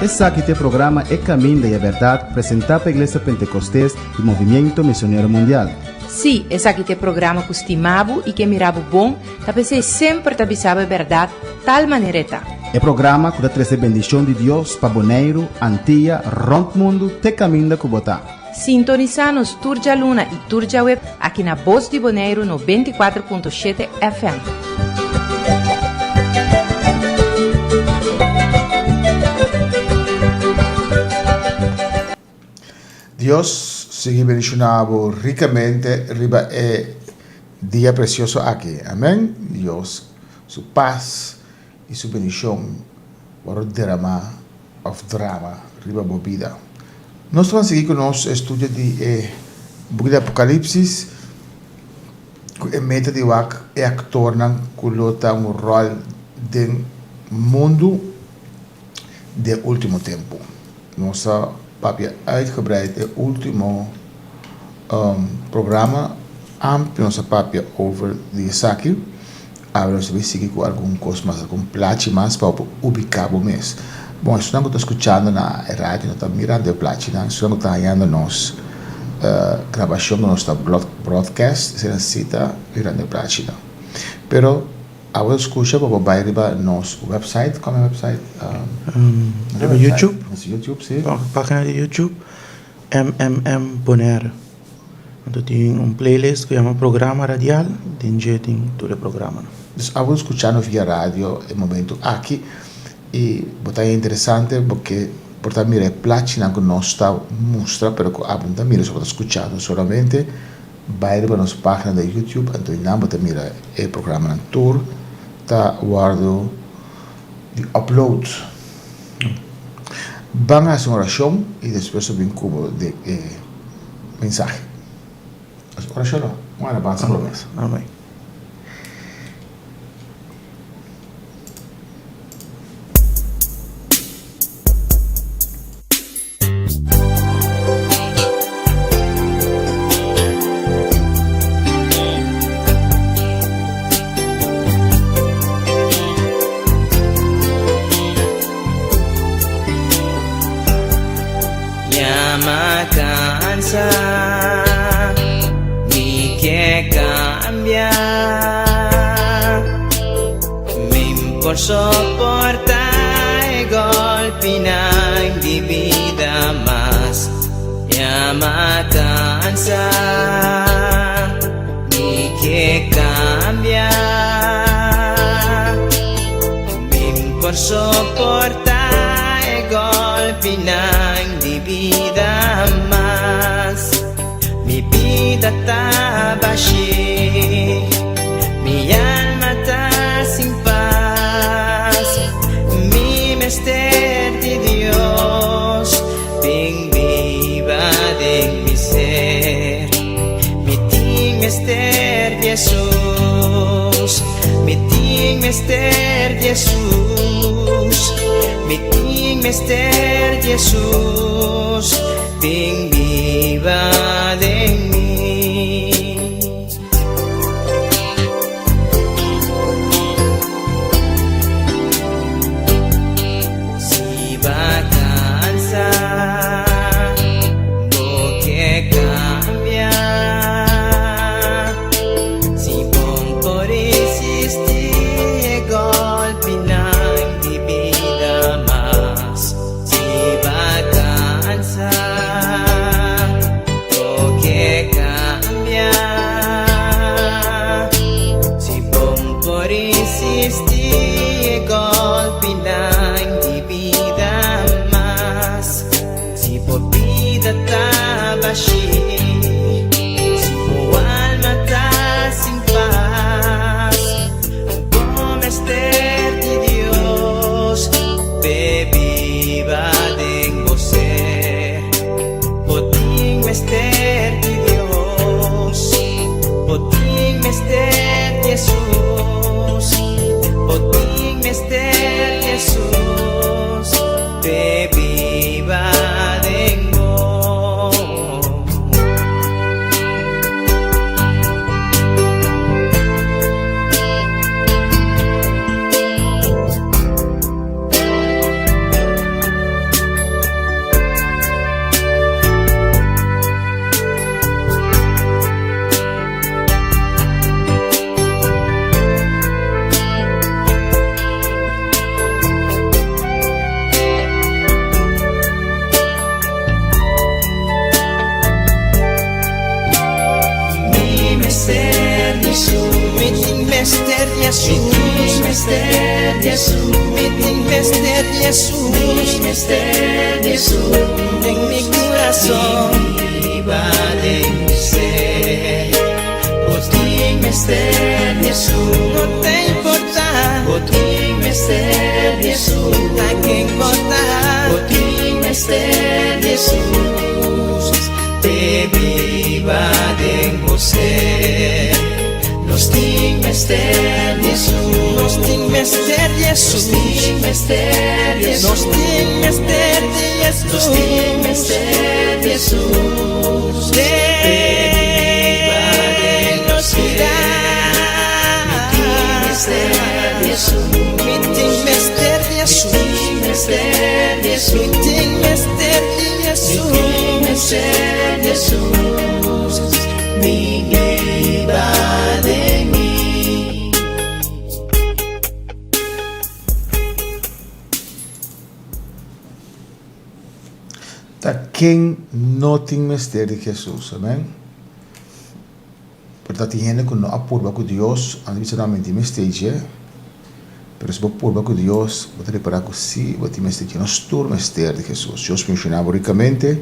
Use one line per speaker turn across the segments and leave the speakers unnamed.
Esaki ta e programa E Caminda y e Berdad presenta pa Iglesia Pentecostes y Movimiento Misionero Mundial.
Sí, esaki ta e programa ku stima bo i ke mira bo bon, ta p'esei semper ta bisa bo e bèrdat tal manera e ta.
E programa ku ta trese bendishon di Dios pa Boneiru, Antia, rònt mundu te kaminda ku bo ta.
Sintonisá nos tur djaluna i tur djaweb aki na Bos di Boneiru 94.7 FM.
Dios sigui bendiciona bo ricamente riba e dia precioso aki. Amen. Dios su paz y su bendicion worde derama of drama riba bo bida. Nos ta ban sigui cu nos estudio di e buki di Apocalipsis cu e meta di wak e actornan cu lo ta un rol den mundo den ultimo tempo. Nos a papia uitgebreid e ultimo programa amplio nos a papia over di esaki. Awe nos ta bay sigui cu algun cos mas, algun plachi mas pa bo ubica bo mes. Bon, esunnan cu ta scuchando na e radio no ta mirando e plachinan, esunnan cu ta hañando nos grabacion cu nos ta broadcast, esei nan si ta mirando e plachinan. Pero Abo ta scucha pa bo bay riba nos website, como e website?
Riba YouTube.
Nos YouTube, si.
Pagina di YouTube, MMM Bonaire. Anto tin un playlist cu yama Programa Radial, den dje tin tur e programanan.
Dus abo ta scuchando via radio e momento aki y bo ta interesante porque por ta mira e plachinan cu nos ta mustra pero cu abo no ta mira, so bo ta scuchando solamente. Bai riba nos página di YouTube anto einan bo ta mira e programanan tur ta wòrdu di upload. Ban hasi un orashon i despues lo bin ku bo den e mensahe. Hasi orashon no? Un alabansa promé.
Amén.
Yama cansa, mi ke cambia. Mi por soporta e golpinan di bida mas. Yama cansa, mi ke cambia. Mi por soporta e golpinan di bida mas. Mi bida ta bashi, mi alma ta sin pas. Mi mester di Dios, bin biba den mi ser. Mi tin mester di Hesus, mi tin mester di Hesus, mi tin mester di Hesus. Bin biba den mi. Si ba cansa, bo ke cambia. Si bon por resisti e golpinan di bida mas. Si ba cansa, bo ke cambia. Si bon por resisti e golpinan di bida mas. Si bo bida ta bashi, si bo alma ta sin pas, bo mester di Dios p'e biba den bo ser. Bo tin mester di Dios, bo tin mester di Hesus, bo tin mester di Hesus p'e biba den bo. mester di Jesus. Mi tin mester di Jesus. Mi tin mester di Jesus. Mi mester di Jesus. Den mi kurason. Biba den mi ser. Bo tin mester di Jesus. No ta importa. Bo tin mester di Jesus. Ta ken bo ta. Bo tin mester di Jesus. Te biba den bo ser. Nos tin mester di Jesus. Nos tin mester di Jesus. Nos tin mester di Jesus. Nos tin mester di Jesus. Nos tin mester di Jesus. Te biba den nos bida. Mi tin mester di Jesus. Mi tin mester di Jesus. Mi tin mester di Jesus. Mi tin mester di Jesus. Mi tin mester di Jesus. Mi biba den mi.
Ta ken no tin mester di Jesus? Amen. Pero ta tin hende ku no a purba ku Dios, anto bisa nan mi tin mester dje. Pero si bo purba ku Dios, bo ta repará ku sí, bo tin mester dje. Nos tur mester di Hesus. Dios benshoná bo rikamente.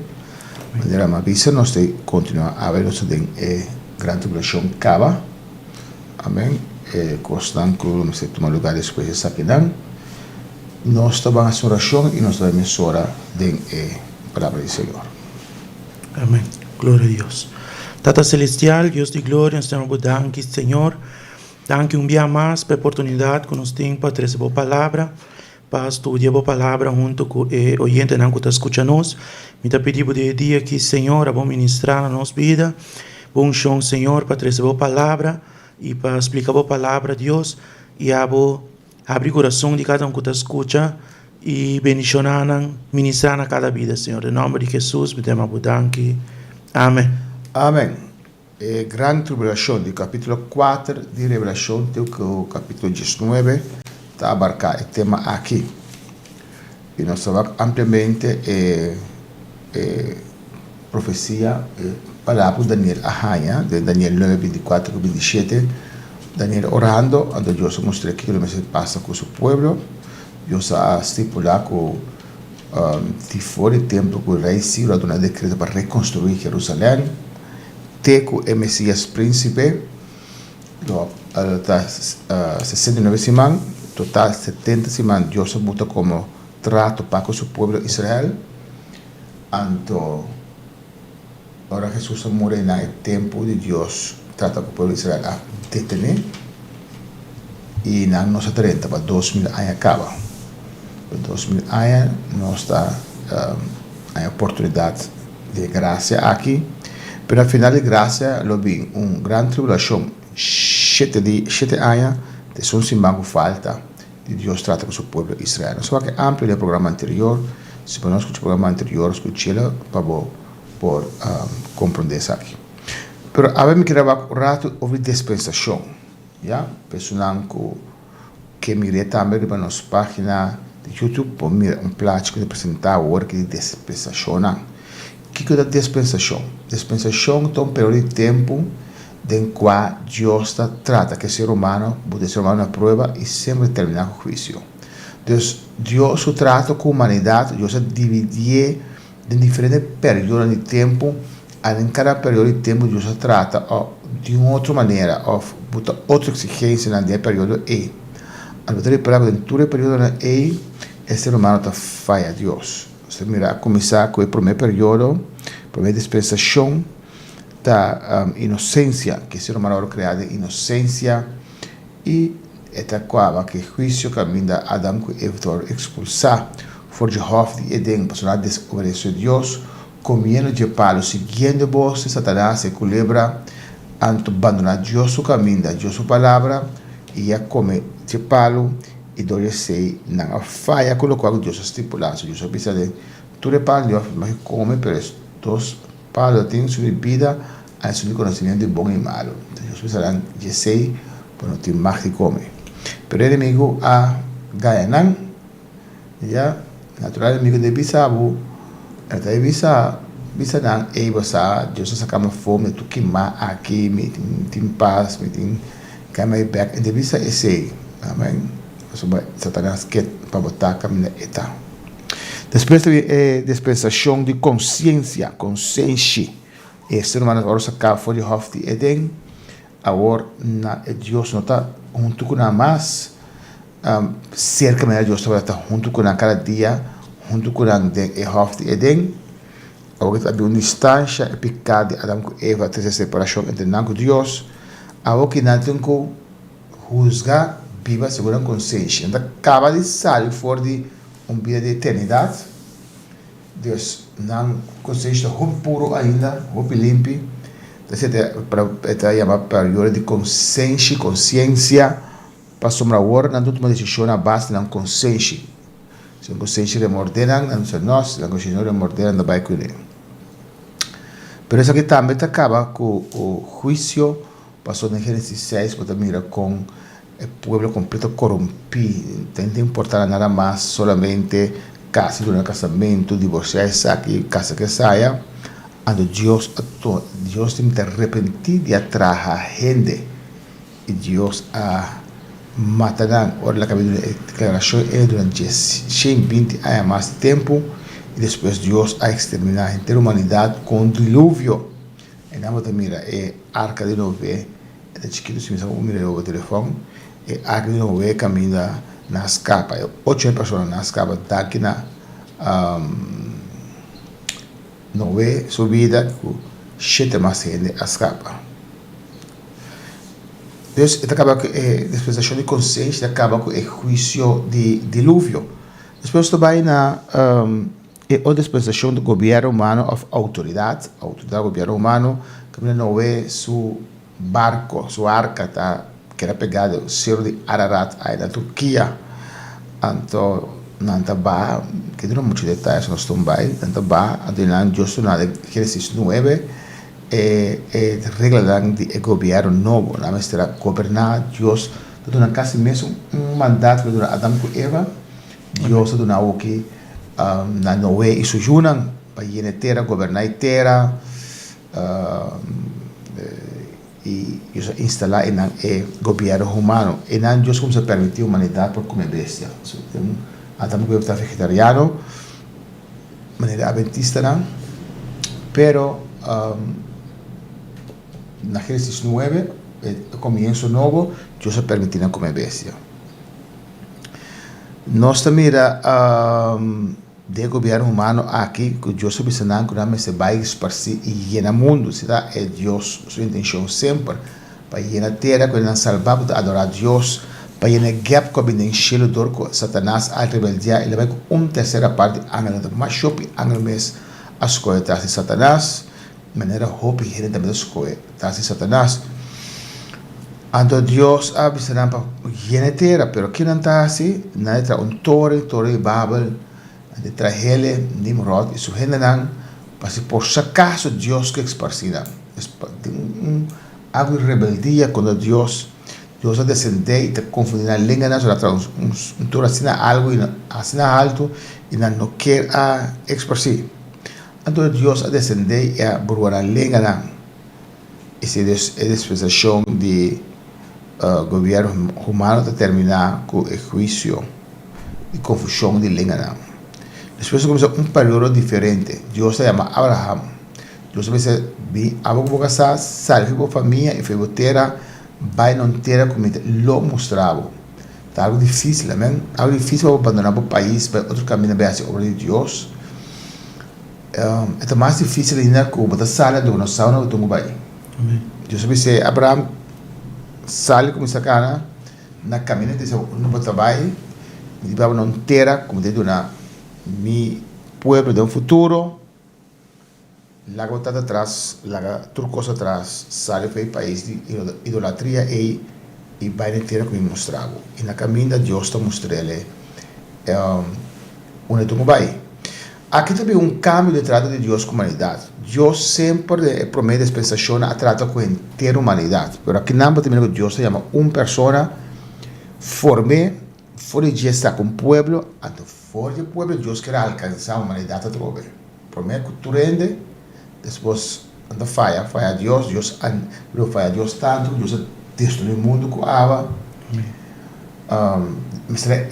Manera mi a bisa, nos ta kontinuá awe nos ta den e gran tribulashon kaba. Amen. E kosnan ku lo mester tuma lugá despues di esakinan. Nos ta ban hasi orashon i nos ta bai mesora den e Palabra di Señor.
Amen. Gloria a Dios. Tata Celestial, Dios di gloria, nos ta yama bo danki, Señor. Danki un bia mas pa e oportunidad cu nos tin pa trece bo palabra, pa studia bo palabra hunto cu e oyentenan cu ta scucha nos. Mi ta pidi bo di e dia aki, Señor, abo ministra na nos bida. Bo uncion, Señor, pa trece bo palabra y pa splica bo palabra, Dios, y abo Habri kurason di kada un ku ta skucha i bendishoná nan, ministrá na kada bida, Señor. Den nòmber di Hesus mi ta yama Bo danki. Amen.
Amen. E gran tribulashon di kapítulo kuater di Revelashon te ku kapítulo diesnuebe ta abarká e tema aki. I nos ta wak ampliamente e e profesia, e palabra ku Daniel a haña den Daniel nuebe bintikuater ku bintishete. Daniel orando, anto Dios a mustr'é kiko lo mester pasa ku su pueblo. Dios a stipulá ku di for di tempu ku rei Siro a duna dekreto pa rekonstruí Jerusalèm te ku e Mesias Prínsipe lo a ta 69 siman, total 70 siman Dios a buta komo trato pa ku su pueblo Israel. Anto ora Hesus a muri na e tempu di Dios trata ku pueblo Israel a detené i nan no sa drenta pa 2000 aña kaba. Pa 2000 aña nos ta haña oportunidat di e grasia aki, pero na final di grasia lo bin un gran tribulashon shete di shete aña te esun siman ku falta di Dios trata ku su pueblo Israel. Nos a wak e amplio den e programa anterior, si bo no a skucha e programa anterior skuch'el pa bo por komprondé esaki. Pero awe mi kere wak un ratu over di dispensashon, ya, personan ku Ke mir'é tambe riba nos página di YouTube por mira un plachi ku ta presentá awor ki di dispensashonnan. Kiko ta dispensashon? Dispensashon ta un periodo di tempu den kua Dios ta trata ku e ser humano, buta e ser humano na prueba i semper terminá ku huisio. Dus, Dios su trato ku humanidat, Dios a dividié den diferente periodonan di tempu, a den kada periodo di tempu Dios a trata di un otro manera òf buta otro eksigensianan den e periodo ei. Anto ta repará ku den tur e periodonan ei e ser humano ta faya Dios. Nos ta mira a kuminsá ku e promé periodo, promé dispensashon ta inosensia, ku e ser humano a wòrdu kreá den inosensia i e ta kaba ku e huisio kaminda Adam ku Eva ta wòrdu ekspulsá for dje hòf di Eden pasobra nan a desobedesé Dios, komiendo dje palu, siguiendo e bos di Satanas, e kulebra, anto bandoná Dios su kaminda, Dios su palabra, i a kome dje palu, i dor di esei nan a faya ku lokual ku Dios a stipulá. So Dios a bisa den tur e palu Dios a kome, pero es dos palu tin su di bida a esun di konosimiento di bon i malu. Dios bisa nan dje esei bo no tin mag di kome. Pero e enemigu a gaña nan, ya, natural enemigu no e bisa bo, e ta bisa bisa nan, ey bo sa Dios a saka mi afó, mi ta tur kimá aki, mi tin pas, mi tin. Kèmei bèk i debí sa esei. Amèn. Pasobra Satanas ke pa bo ta kaminda e ta. Despues ta bin e dispensashon di konsiensia, konsenshi. E ser humano ora sa kaba for di hòf di Eden, awor na e Dios no ta huntu ku nan mas, serka manera Dios tabata ta huntu ku nan kada dia, huntu ku nan den e hòf di Eden. Awor ta bin un distansha, e piká di Adam ku Eva a trese separashon entre nan ku Dios. Awor ki nan tin ku husga biba segun nan konsenshi. Nan ta kaba di sali for di un bida di eternidat. Dus nan konsenshi ta hopi puru ainda, hopi limpi. Ta esei e ta yama periodo di konsenshi, konsiensia, pasobra awor nan ta tuma desishon a base di nan konsenshi. Si nan konsenshi remordé nan, nan bisa no, si nan konsenshi no remordé nan ta bai kuné. Pero esaki tambe ta kaba ku huisio, pasobra den Génesis seis bo ta mira kon e pueblo kompleto korumpí, ta no ta importá nan nada mas, solamente kasa duna kasamentu, divorsiá esaki, kasa ku esaya. Anto Dios a Dios tin ta repentí di a traha hende. I Dios a mata nan. Ora el a kaba di duna e deklarashon ei durante dje 120 aña mas di tempu, i despues Dios a eksterminá henter humanidat ku un diluvio. Einan bo ta mira e arka di Noé, e ta chikitu si mi sa bo por mira riba bo telefòn, e arka di Noé kaminda nan a skapa, e ocho mil persona nan a skapa danki na Noé su bida ku shete mas hende a skapa. Dus e ta kaba ku e dispensashon di konsenshi, ta kaba ku e huisio di diluvio. Despues ta bai na e otro dispensashon di gobièrnu humano òf outoridat, outoridat gobièrnu humano, kaminda Noé su barko, su arka ta keda pegá den seru di Ararat ai na Turkia. Anto nan ta baha, ke duna muchu detaye so nos ta un bai, nan ta baha, anto nan Dios duna den Génesis nuebe e e reglanan di e gobièrnu nobo. Nan mester a goberná, Dios ta duna kasi mesun un mandato ku a duna Adam ku Eva, Dios a duna awoki na Noé i su yunan pa yena e tera, goberná e tera. I Dios a instalá einan e gobièrnu humano. Einan Dios kuminsá permití humanidat por kome bestia. So, Adam ku Eva ta vegetariano, manera adventistanan, pero na Génesis nuebe, e komienso nobo, Dios a permití nan kome bestia. Nos ta mira. Den e gobièrnu humano aki ku Dios a bisa nan ku nan mester bai sparsí i yena mundu, si ta e Dios su intenshon semper pa yena tera ku nan salbá ku ta adorá Dios, pa yena e gèp ku a bin den shelu dor ku Satanas a rebeldiá i la bai ku un tersera parti di angelnan. Ta mas hopi angel mes a skohe tras di Satanas, manera hopi hende tambe ta skohe tras di Satanas. Anto Dios a bisa nan pa yena e tera, pero ke nan ta hasi? Nan a traha un toren, toren di Babel, nan ta trahele Nimrod i su hendenan, pa si por si akaso Dios ke esparsi nan. Tin un algu di rebeldia kontra Dios. Dios a desendé i ta konfundí nan lenganan, so nan a traha un toren asina algu i asina haltu i nan no kier a esparsi. Anto Dios a desendé i a brua nan lenganan. Esei e dispensashon di gobièrnu humano ta terminá ku e huisio di konfushon di lenganan. Despues a kuminsá un periodo diferente. Dios a yama Abraham. Dios a bisa, Bin abo ku bo kasá, sali for bo famia i for bo tera, bai na un tera ku mi ta lo mustra bo. Ta algu difísil, amèn? Algu difísil pa bo bandoná bo pais, bai otro kaminda bai hasi obra di Dios. E ta mas difícil ainda ku bo ta sali anto bo no sa unda bo tin ku bai. Dios a bis'é, Abraham, sali kuminsá kana na kaminda di unda bo ta bai, mi ta bai na un tera ku mi ta duna mi pueblo den futuro. Laga bo tata atras, laga tur kos atras, sali for e pais di idolatria ei i bai na e tera ku mi mustra bo. I na kaminda Dios ta mustr'el unda e tin ku bai. Aki ta bin un kambio den trato di Dios ku humanidat. Dios semper den e promé dispensashonnan a trata ku henter humanidat. Pero akinan bo ta mira ku Dios ta yama un persona, form'é, for di dje saka un pueblo, anto for di e pueblo Dios kier alkansá humanidat atrobe. Promé ku tur hende, despues nan ta faya, faya Dios, Dios a lo faya Dios tantu, Dios a. destruí mundu ku awa. Mester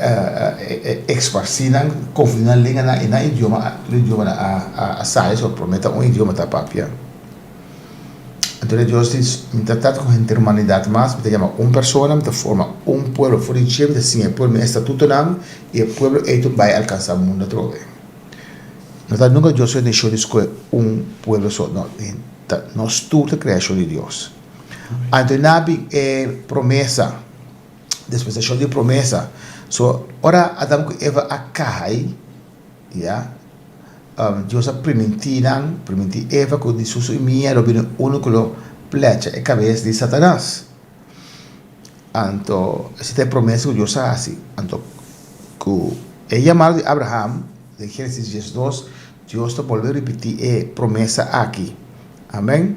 esparcí nan, confundí nan lenganan i nan idioma, tur idiomanan a sali, so promé ta un idioma ta papia. Anto Dios di, Mi ta trata ku henter humanidat mas, mi ta yama un persona, mi ta forma un pueblo for di dje, mi ta siña e pueblo mi estatutonan, i e pueblo ei ta bai alkansá mundu atrobe. No ta nunka Dios su intenshon di skohe un pueblo so, no, ta nos tur ta kreashon di Dios. Anto e na bin e promesa, dispensashon di promesa, so ora Adam ku Eva a kai, ya, Dios a primintí nan, primintí Eva ku di su simia lo bini unu ku lo plecha e kabes di Satanas. Anto, esei ta e promesa ku Dios a hasi. Anto, ku e yamado di Abraham, den Génesis diesdos, Dios ta bolbe ripití e promesa aki. Amèn.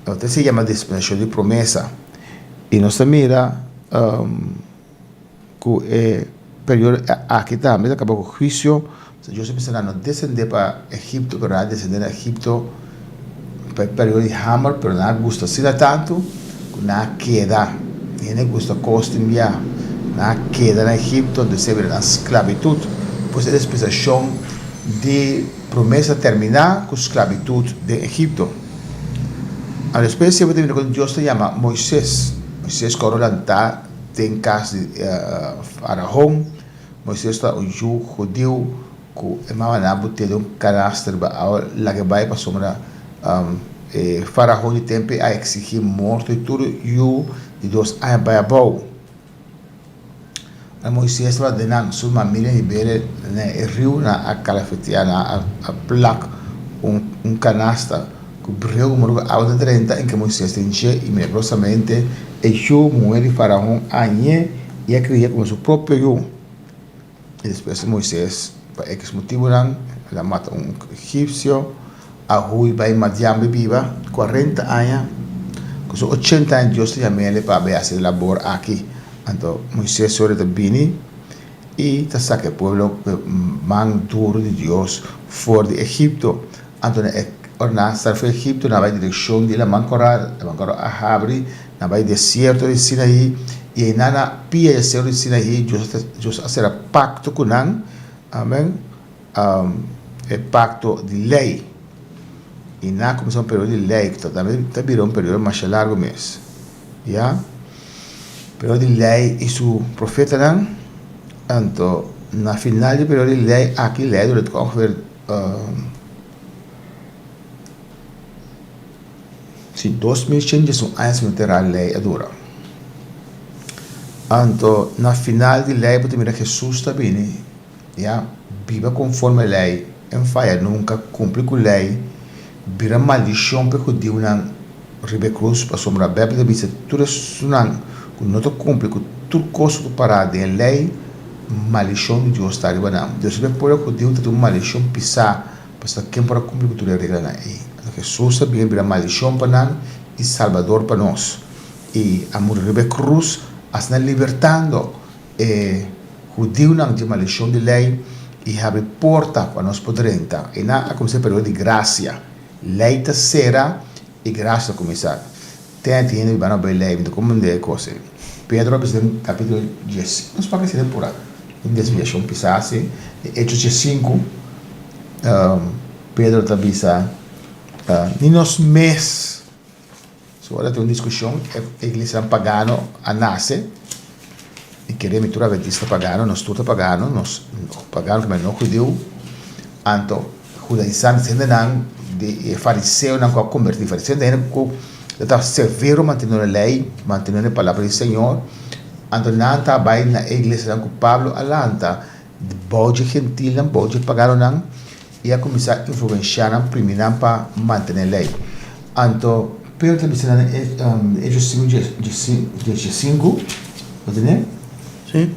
Anto, esei yama dispensashon di promesa. I nos ta mira ku e periodo aki tambe ta kaba ku huisio. Dios a bisa nan no desendé pa Egipto, pero nan a desendé na Egipto pa e periodo di hamber, pero nan a gusta asina tantu ku nan a keda. Hende gusta kos tin bia. Nan a keda na Egipto, entonces a bira nan sklabitut. Pues e dispensashon di promesa a terminá ku sklabitut den Egipto. A Despues siempre ta mira ku Dios ta yama Moises. Moises ku a lantá den kas di Faraon. Moises ta un yu hudiu ku e mama nan a but'é den un kanaster riba awa laga e bai pasobra e faraon di tempu a eksigí morto di tur yu di dos aña bai abou. Ora Moises tabata den nan, su mamilia hib'é na e riu, nan a kalafeteá, nan a plak un kanasta ku breu ku muru ku awa ta drenta en ke Moises den dje i milagrosamente e yu muhé di faraon a hañ'é i a kri'é komo su propio yu. I despues Moises pa ekis motibunan el a mata un egipsio, a hui bai Madian bai biba kuarenta aña, ku su ochenta aña Dios ta yam'el pa bai hasi e labor aki. Anto Moises solo ta bini i ta saka e pueblo ku e man duru di Dios for di Egipto. Anto na e ora nan a sali for di Egipto, nan a bai direkshon di Laman Koral. Laman Koral a habri, nan a bai desierto di Sinaí, i einan na pia di seru di Sinaí, Dios a sera pakto ku nan, amen, e pakto di lei. I nan a kuminsá un periodo di lei, ku tambe ta bira un periodo masha largu mes, ya. Periodo di lei i su profetanan. Anto na final di e periodo di lei aki, lei a dura ongeveer Si 2111 aña sin tera lei a dura. Anto na final di lei bo ta mira Hesus ta bini, ya, biba konforme lei, en faya nunka, kumpli ku lei, bira maldishon pa e hudiunan riba e krus, pasobra Beibel ta bisa tur esunnan ku no ta kumpli ku tur kos ku ta pará den e lei, Maldishon di Dios ta riba nan. Dios riba e pueblo hudiu ta tin un maldishon pisá, pasobra ken por a kumpli ku tur e reglanan ei? Anto Hesus a bini bira maldishon pa nan i Salbador pa nos, i a muri riba e krus, asina libertando e hudiunan dje maldishon di lei i habri porta pa nos por drenta. Einan a kuminsá e periodo di grasia. Lei ta sera i grasia ta kuminsá. Ten tin hende biba na Belei, mi ta komprendé e kos ei. Pedro a bisa den kapítulo dies, nos por kese den pura un desviashon pisá asi, den Hechos diesinku, Pedro ta bisa, Ni nos mes, so ora tin un diskushon, e iglesianan pagano a nase, i kere mi tur adventista pagano, nos tur ta pagano, nos pagano ku no hudiu, anto Judaizantes, hendenan di e fariseonan ku a kombertí, fariseonan ta hende ku ta severo manteniendo e lei, manteniendo e palabra di Señor, anto nan ta bai na e iglesianan ku Pablo a lanta bou dje gentilnan, bou dje paganonan, i a kuminsá influenshá nan, primi nan pa mantené lei. Anto Pedro ta bisa nan den Hechos sinku dje sinku, bo tene?
Sí,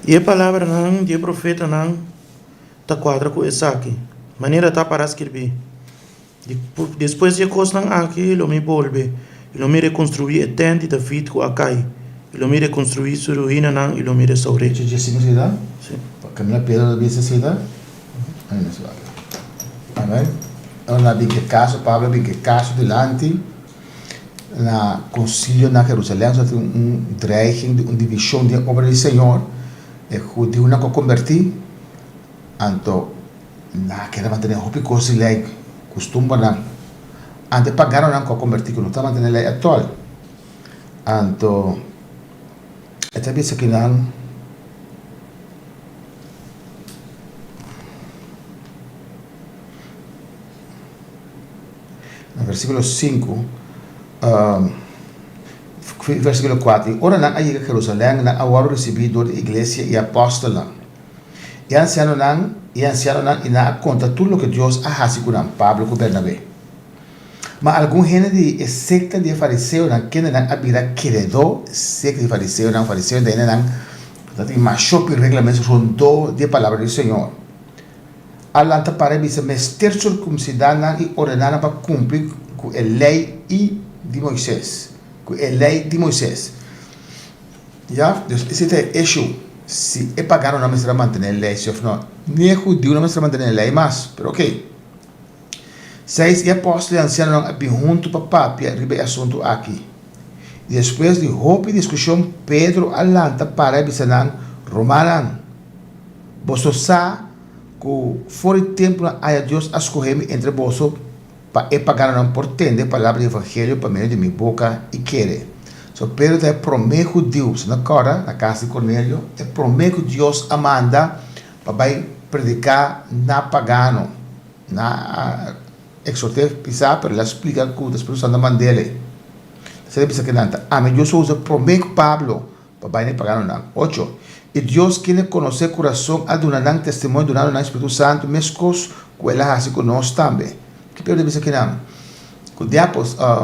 i e palabranan di e profetanan ta kuadra ku esaki, manera ta para skirbí, Despues di e kosnan aki lo mi bolbe, i lo mi rekonstruí e tènt di David ku a kai, i lo mi rekonstruí su ruinanan i lo mi restour'é.
Sí. Na konsilio na Jerusalèm so tin un dreiging di un divishon den obra di Señor. E hudiunan ku a kombertí, anto nan a keda mantené hopi kos di lei, kustumbernan. Anto e paganonan ku a kombertí ku no ta mantené lei atòl, anto e ta bisa ku nan. Na versíkulo sinku, versíkulo kuater, I ora nan a yega Jerusalèm, nan a wòrdu risibí dor di iglesia i apòstelnan, e ansianonan i ansianonan, i nan a konta tur loke Dios a hasi ku nan, Pablo ku Bernabé. Ma algun hende di e sekta di e fariseonan, kendenan a bira keredó, sekta di fariseonan, fariseonan ta hendenan ku ta tin masha hopi regla mes rondó di e palabra di Señor. A lanta para i bisa, Mester sirkumsidá nan i ordená nan pa kumpli ku e lei i di Moises, ku e lei di Moises. Ya, dus esei ta e issue, si e paganonan mester a mantené e lei si òf no. Ni e hudiunan mester a mantené e lei mas, pero okey. Seis e apòstel i ansianonan a bin huntu pa papia riba e asuntu aki. I despues di hopi diskushon, Pedro a lanta para i bisa nan, Rumannan, Boso sa ku for di tempunan aya Dios a skohe mi entre boso pa e paganonan por tende e palabra di evangelio pa medio di mi boka i kere. So Pedro ta e promé hudiu, si no kòrda, na kas di Kornelio, e promé ku Dios a manda pa bai prediká na pagano. Nan a eksort'é pisá, pero el a splika ku ta Spiritu Santu a mand'el. Esei ta bisa ku nan ta ami Dios a usa promé ku Pablo pa bai na e paganonan. Ocho, I Dios, kende konosé kurason, a duna nan testimonio dunando nan Spiritu Santu, meskos ku el a hasi ku nos tambe. Ki Pedro ta bisa kinan? Ku den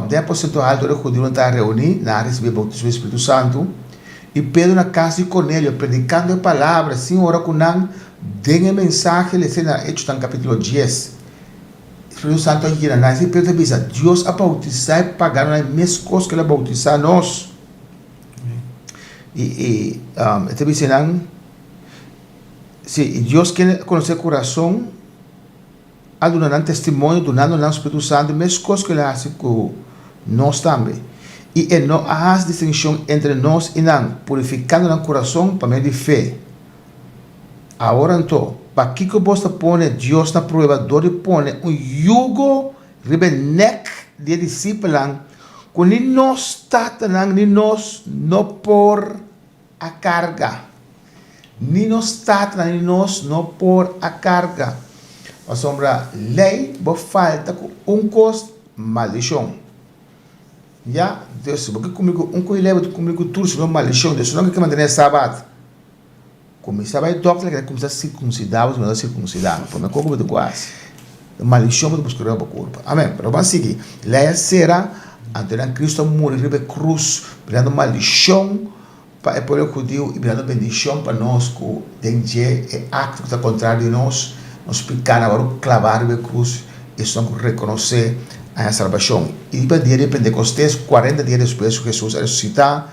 den aposento alto ora e hudiunan ta reuní, nan a risibí e boutismo di Spiritu Santu. I Pedro na kas di Kornelio, predikando e palabra sin ora ku nan, den e mensahe lesé na Echonan kapítulo dies. Spiritu Santu a yena nan. Esei Pedro ta bisa, Dios a boutisá e paganonan meskos ku el a boutisá nos. I e ta bisa nan, si, i Dios kende a konosé kurason a duna nan testimonio dunando nan Spiritu Santu meskos ku el a hasi ku nos tambe. I e no a hasi distinshon entre nos i nan, purifikando nan kurason pa medio di fe. Awor anto, pakiko bos ta pone Dios na prueba dor di pone un yugo riba e nek di e disipelnan ku ni nos tatanan ni nos no por a karga. Ni nos tatanan ni nos no por a karga. Pasobra lei bo falta ku un kos, maldishon. Ya, dus si bo ke kumpli ku un kos di lei bo ta kumpli ku tur, sino maldishon. Dus si no ke mantené sabat. Kuminsá bai dòkter keda kuminsá sirkunsidá bo si bo no ta sirkunsidá. Promé kos ku bo ta ku hasi. E maldishon bo ta buska riba bo kurpa. Amèn. Pero ban sigui. Lei a sera, anto nan Kristu a muri riba e krus, birando maldishon pa e pueblo hudiu i birando bendishon pa nos ku den dje e akto ku ta kontrario di nos, nos pikánan a wòrdu klabá riba e krus i esun ku rekonosé a haña salbashon. I riba dia di Pentekostes, kuarenta dia despues ku Hesus a resusitá,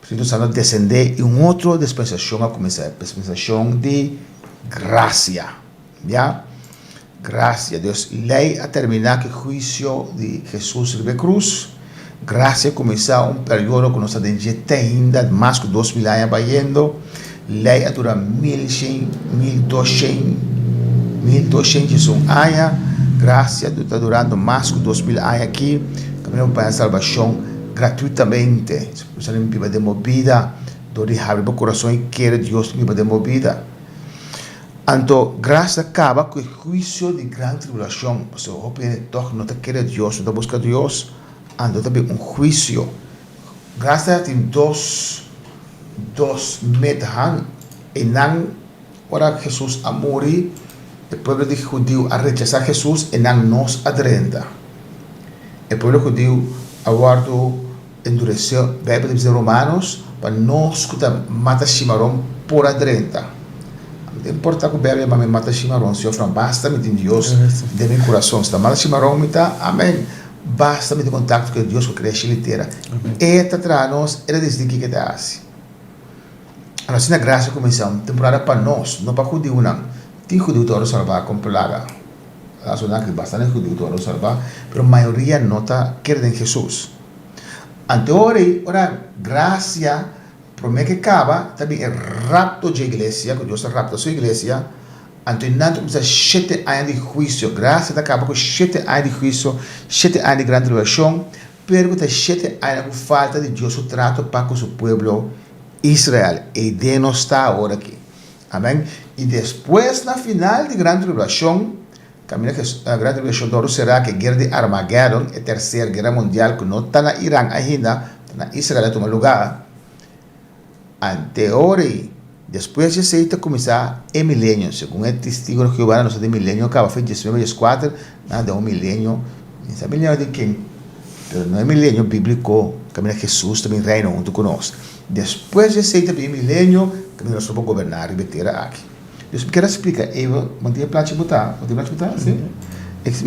Spiritu Santu a desendé i un otro dispensashon a kuminsá, e dispensashon di grasia. Ya? Grasia. Dios, lei a terminá ku e huisio di Hesus riba e krus. Grasia a kuminsá un periodo ku nos ta den dje te ainda, mas ku 2000 aña bayendo. Lei a dura 1100, 1200, 1201 aña. Grasia ta durando mas ku 2000 aña aki. Kaminda bo paña salbashon gratuitamente. Bo sa biba den bo bida dor di habri bo kurason i kere Dios biba den bo bida. Anto grasia ta kaba ku e huisio di gran tribulashon, pasobra hopi hende tòg no ta kere Dios, no ta buska Dios, anto ta bin un huisio. Grasia tin dos dos metahan, einan ora Hesus a muri, e pueblo di hudiu a rechasá Hesus, einan nos a drenta. E pueblo hudiu a wòrdu Enduresé Bijbel ta bisa Romanos pa nos ku ta mata shimaron por a drenta. No ta importa ku Bijbel yama mi mata shimaron si of no, basta mi tin Dios den mi kurason. Si ta mata shimaron mi ta, amen. Basta mi tin kontakto ku e Dios ku krea shelu i tera. E ta traha nos, e ta disidí kiko e ta hasi. Anto asina grasia kuminsá un temporada pa nos, no pa hudiunan. Tin hudiu ta wòrdu salbá kon plaga. Lasonan ku bastante hudiu ta wòrdu salbá, pero mayoria no ta kere den Hesus. Anto e ora ei, ora grasia promé ku e kaba, ta bin e rapto dje iglesia, ku Dios ta rapta su iglesia, anto e nan ta kuminsá shete aña di huisio. Grasia ta kaba ku shete aña di huisio, shete aña di gran tribulashon, pero ku ta shete añanan ku falta di Dios su trato pa ku su pueblo Israel. Ei den nos ta awor aki. Amèn. I despues na final di gran tribulashon, Kaminda ku e Gran Tribulashon ta wòrdu será ku e guera di Armagedon, e terser guera mundial ku no ta na Iran ainda, ta na Israel a tuma lugá. Anteor ei, despues di esei ta kuminsá e milenio. Segun e Testigunan di Jehová nos ta den milenio kaba fe diesnuebe dieskuater, nan den un milenio, mi sa milenio di ken, pero no e milenio bíbliko kaminda Hesus ta bin reina huntu ku nos. Despues di esei ta bin e milenio kaminda nos lo por goberná riba e tera aki. Dus mi kier a splika Eva, bo tin e plachi bo ta? Bo tin e plachi bo ta? Si?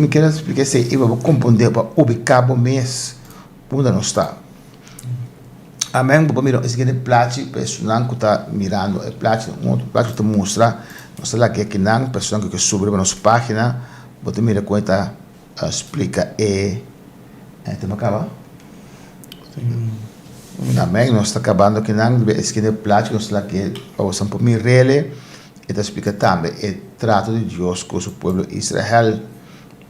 Mi kier a splika esei Eva bo komprondé pa ubiká bo mes unda nos ta. Amen, bo por mira e siguiente plachi pa esunnan ku ta mirando e plachi, un otro plachi ku ta mustra, nos ta laga akinan pa esunnan ku ke subi riba nos página, bo ta mira kon e ta splika e, e tema kaba? Amen, nos ta kabando akinan riba e siguiente plachi ku nos ta laga pa boso por mir'el, e ta splika tambe e trato di Dios ku su pueblo Israel.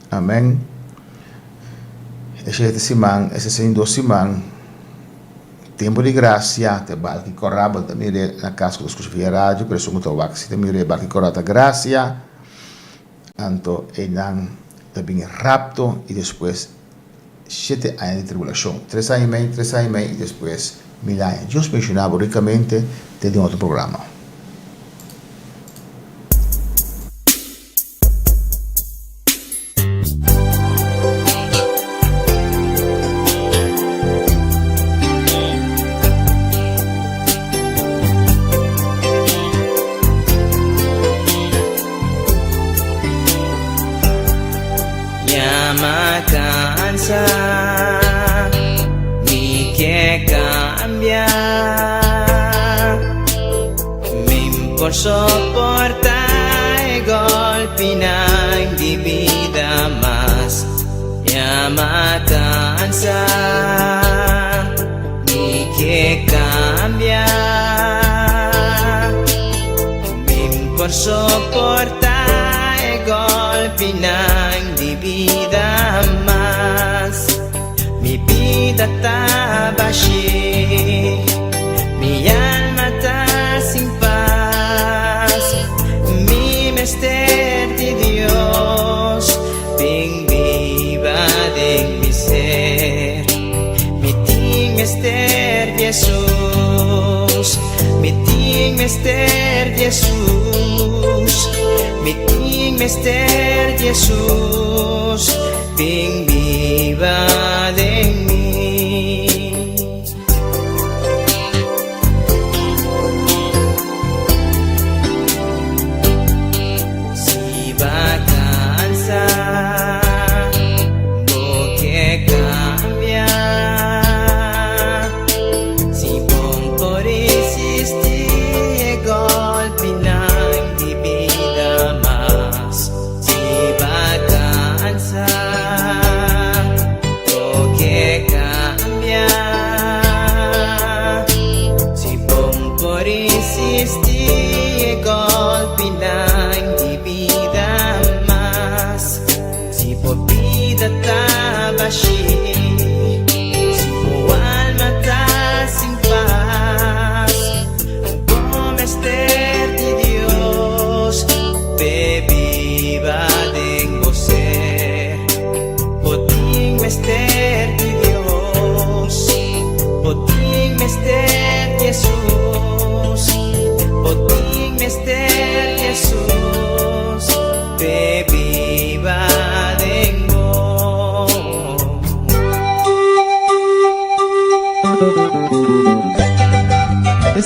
Amen. E shete siman, e 62 siman, tempu di grasia, te balki kòrá, bo ta mir'é na kas ku ta skucha via radio, pero esun ku ta wak si ta mir'é balki kòrá ta grasia, anto einan ta bin e rapto i despues shete aña di tribulashon, tres aña i mei, tres aña i mei i despues mil aña. Dios benshoná bo rikamente te den otro programa.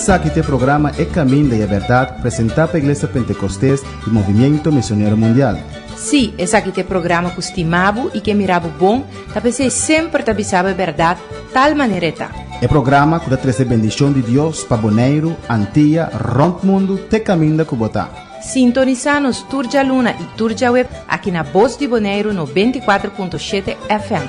Esaki ta e programa E Caminda y e Berdad presenta pa Iglesia Pentecostes y Movimiento Misionero Mundial.
Sí, esaki ta e programa cu stima bo y ke mira bo bon, ta p'esey semper ta bisa bo e berdad tal manera e ta.
E programa cu ta trece bendicion di Dios pa Boneiru, Antia, rond mundo te caminda cu bo ta.
Sintonisa nos tur djaluna y tur djaweb aki na Bos di Boneiru 94.7 FM.